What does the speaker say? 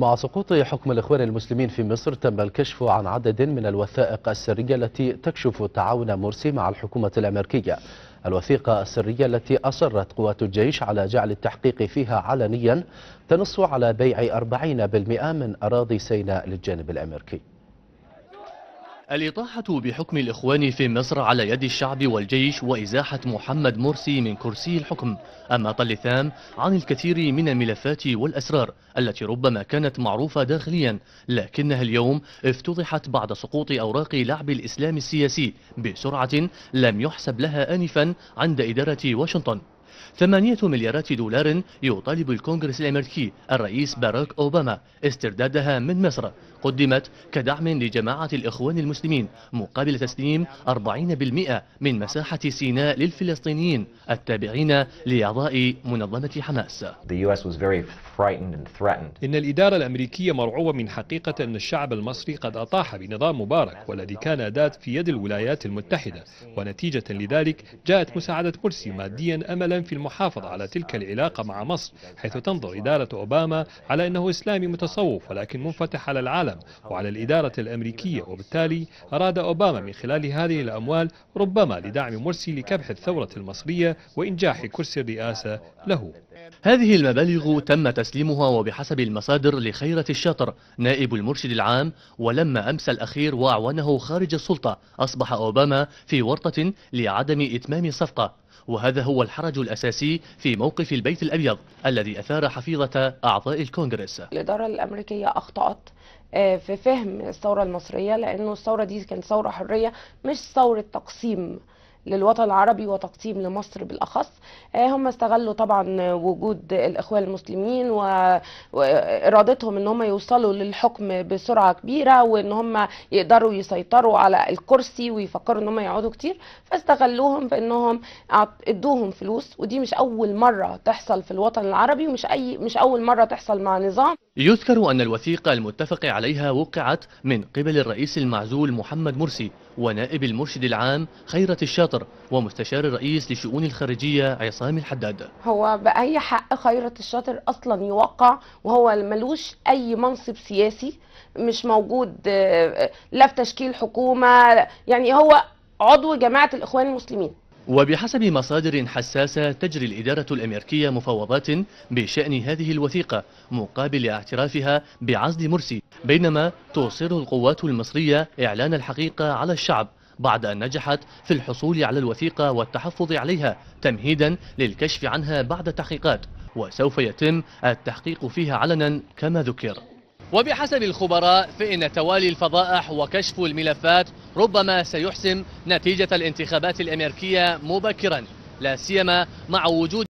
مع سقوط حكم الإخوان المسلمين في مصر تم الكشف عن عدد من الوثائق السرية التي تكشف تعاون مرسي مع الحكومة الأمريكية. الوثيقة السرية التي أصرت قوات الجيش على جعل التحقيق فيها علنيا تنص على بيع 40% من أراضي سيناء للجانب الأمريكي. الإطاحة بحكم الإخوان في مصر على يد الشعب والجيش وإزاحة محمد مرسي من كرسي الحكم أماط اللثام عن الكثير من الملفات والأسرار التي ربما كانت معروفة داخليا، لكنها اليوم افتضحت بعد سقوط أوراق لعب الإسلام السياسي بسرعة لم يحسب لها آنفا عند إدارة واشنطن. 8 مليارات دولار يطالب الكونغرس الأمريكي الرئيس باراك أوباما استردادها من مصر، قدمت كدعم لجماعة الإخوان المسلمين مقابل تسليم 40% من مساحة سيناء للفلسطينيين التابعين لأعضاء منظمة حماس. إن الإدارة الأمريكية مرعوبة من حقيقة أن الشعب المصري قد أطاح بنظام مبارك والذي كان أداة في يد الولايات المتحدة، ونتيجة لذلك جاءت مساعدة مرسي ماديا أملا في المحافظة على تلك العلاقة مع مصر، حيث تنظر إدارة أوباما على أنه إسلامي متصوف ولكن منفتح على العالم وعلى الإدارة الأمريكية، وبالتالي أراد أوباما من خلال هذه الأموال ربما لدعم مرسي لكبح الثورة المصرية وإنجاح كرسي الرئاسة له. هذه المبالغ تم تسليمها وبحسب المصادر لخيرت الشاطر نائب المرشد العام، ولما أمس الأخير وأعوانه خارج السلطة أصبح أوباما في ورطة لعدم إتمام الصفقة، وهذا هو الحرج الأساسي في موقف البيت الأبيض الذي أثار حفيظة أعضاء الكونغرس. الإدارة الأمريكية أخطأت في فهم الثورة المصرية، لأنه الثورة دي كانت ثورة حرية مش ثورة تقسيم للوطن العربي وتقسيم لمصر بالأخص. هم استغلوا طبعا وجود الإخوان المسلمين وإرادتهم ان هم يوصلوا للحكم بسرعة كبيرة وان هم يقدروا يسيطروا على الكرسي ويفكروا ان هم يقعدوا كتير، فاستغلوهم في انهم ادوهم فلوس، ودي مش أول مرة تحصل في الوطن العربي ومش مش أول مرة تحصل مع نظام. يذكر أن الوثيقة المتفق عليها وقعت من قبل الرئيس المعزول محمد مرسي ونائب المرشد العام خيرت الشاطر ومستشار الرئيس لشؤون الخارجية عصام الحداد. هو بأي حق خيرت الشاطر أصلا يوقع وهو ملوش أي منصب سياسي، مش موجود لا في تشكيل حكومة، يعني هو عضو جماعة الإخوان المسلمين. وبحسب مصادر حساسة تجري الإدارة الأمريكية مفاوضات بشأن هذه الوثيقة مقابل اعترافها بعزل مرسي، بينما تصر القوات المصرية إعلان الحقيقة على الشعب بعد أن نجحت في الحصول على الوثيقة والتحفظ عليها تمهيدا للكشف عنها بعد التحقيقات، وسوف يتم التحقيق فيها علنا كما ذكر. وبحسب الخبراء فإن توالي الفضائح وكشف الملفات ربما سيحسم نتيجة الانتخابات الأمريكية مبكرا، لا سيما مع وجود